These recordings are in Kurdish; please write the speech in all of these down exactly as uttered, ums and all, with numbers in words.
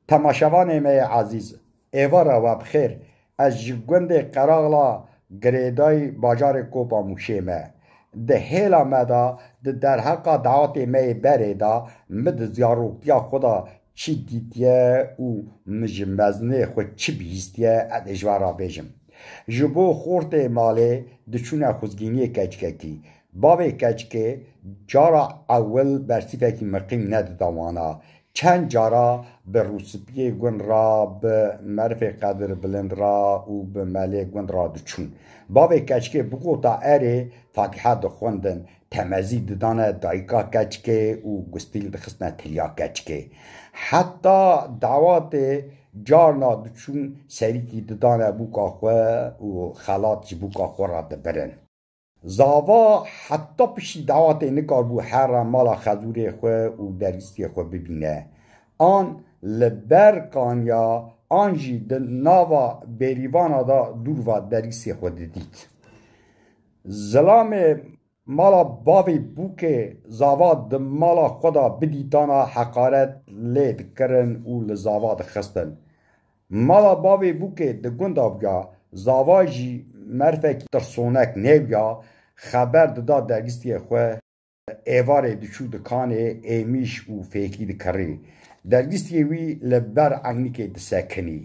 Temaşevanê me yê ezîz, êvara we bi xêr. Ez ji gundê Qeraxla Girêdayî bajarê Kopa Mûşê me. Di hêla me de, di derheqa dawetê me yê berê de, min di zaroktiya xwe de çi dîtiye û min ji mezinê xwe çi bihîstiye, ez ê ji we re bêjim. Ji bo xortê malê diçûne xwezgîniyê keçikekî. Bavê keçikê cara ewil bersîfekî miqîm nedida wana. Çend cara bi Rûspiyê gund re, bi Merifê Qedirbilind re û bi Melê gund re diçûn. Bavê keçikê bigota erê, Fatîha dixwendin, temezî didane dayika keçikê û gustîl dixistine tiliya keçikê. Heta dawatê carna diçûn serîkî didane bûka xwe û xelat ji bûka xwe re dibirin. Zava heta piştî dawatê nikaribû here mala xezûrê xwe û dergîstiyê xwe bibîne. An li ber kaniya, an jî di nava bêrîvana de dûr va dergîstiyê xwe didît. Zilamê mala bavê bûkê zava di mala xwe de bidîtana heqaret lê dikirin û li zava dixistin. Mala bavê bûkê di gunda bûya, zava jî merfekî tirsonek nebûya, xeber dida dergîstiyê xwe, êvarê diçû dikanê êmîş û fêkî dikirî. Dergîstiyê wî li ber eynîkê disekinî.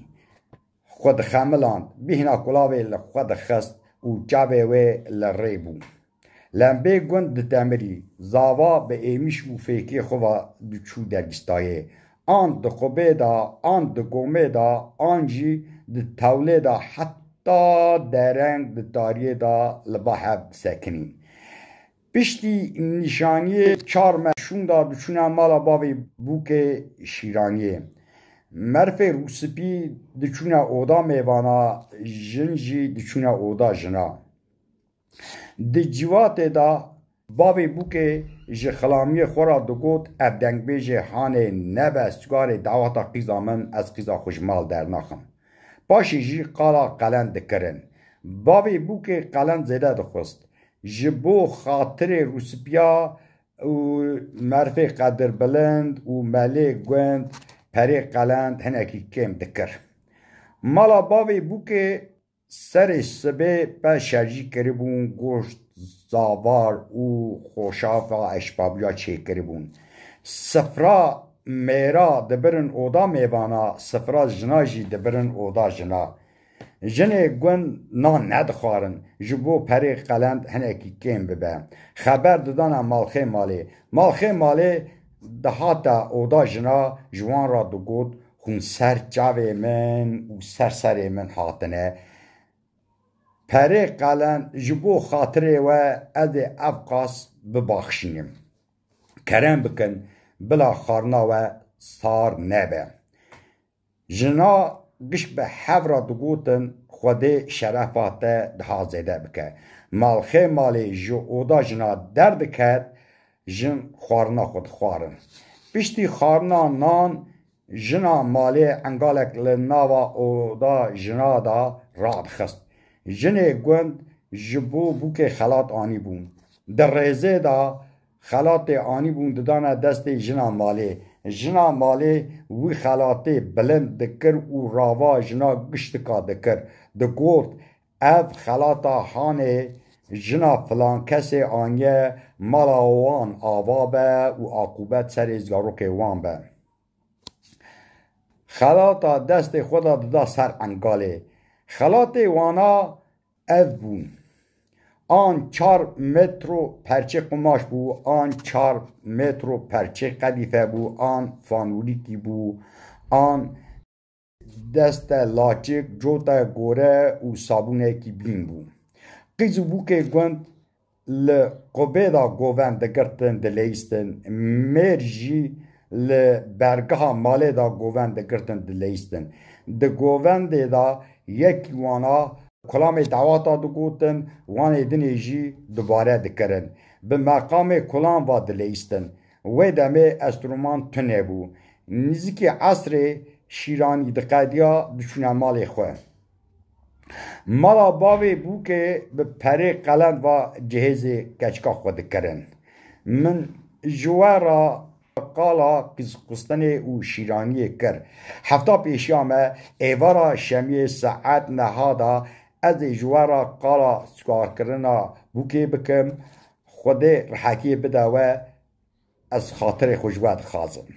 Xwe dixemiland, bîhna kulavê li xwe dixist û çavê wê li rê bû. Lembê gund ditemirî, zava bi êmîş û fêkê xwe ve diçû dergîstayê. An di qubê de, an di gomê de, an jî di tewlê de heta dereng di tariyê de li ba hev disekinîn. Piştî nîşaniyê çar me şûnda diçûne mala bavê bûkê Şîraniyê. Merfê rûspî diçûne oda mêvana, jin jî diçûne oda jina. Di civatê de bavê bûkê ji xilamiyê xwe re digot, ev dengbêjê hanê nebe sigarê dawata qîza min, ez qîza xwe ji mal dernaxim. Paşê jî qala qelend dikirin. Bavê bûkê qelend zêde dixwest. Ji bo xatirê rûspiya û merfê qedirbilind û melê gund perê qelend hinekî kêm dikir. Mala bavê bûkê serê sibê pe şerjî kiribûn, goşt, zavar û xoşafa eşbabiya çêkiribûn. Sifra mêra dibirin oda mêvana, sifra jina jî dibirin oda jina. Jinê gund nan nedixwarin, ji bo perê qelend hinekî kêm bibe. Xeber didana malxê malê. Malxê malê dihate oda jina, ji wan re digot, hûn ser çavê min û ser serê min hatine. Perê qelend, ji bo xatirê we ez ê ev qas bibaxşînim. Kerem bikin, bila xwarina we sar nebe. Jina giş bi hev re digotin, Xwedê şerefa te daha zêde bike. Malxê malê ji oda jina derdiket, jin xwarina xwe dixwarin. Piştî xwarina nan, jina malê engalek li nava oda jina de radixist. Jinê gund ji bo bûkê xelat anîbûn. Di rêzê de xelatê anîbûn didane destê jina malê. Jina malê wî xelatê bilind dikir û rava jina giştika dikir. Digot, ev xelata hanê jina filan kesê aniye, mala wan ava be û aqûbet serê zarokê wan be. Xelata destê xwe de dida ser engalê. Xelatê wana ev bûn. An çar metro perçê qumaş bû, an çar metro perçê qedîfe bû, an fanûrîkî bû, an deste laçik, cota gore û sabûnekî bîn bû. Qîz û bûkê gund li qubê de govend digirtin, dileyistin. Mêr jî li bergeha malê de govend digirtin, dileyistin. Di govendê de yekî wana kulamê dawata digotin, wanê dinê jî dubare dikirin. Bi meqamê kulan va dileyistin. Wê demê enstrûman tune bû. Nizikî esrê Şîranî diqediya, diçûne malê xwe. Mala bavê bûkê bi perê qelend va cihêzê keçika xwe dikirin. Min ji we re qala qîzxistinê û şîraniyê kir. Hefta pêşiya me, êvara şemiyê saet neha da ez ê ji we re qala swarkirina bûkê bikim. Xwedê rihetiyê bide we, ez xatirê xwe ji we dixwazim.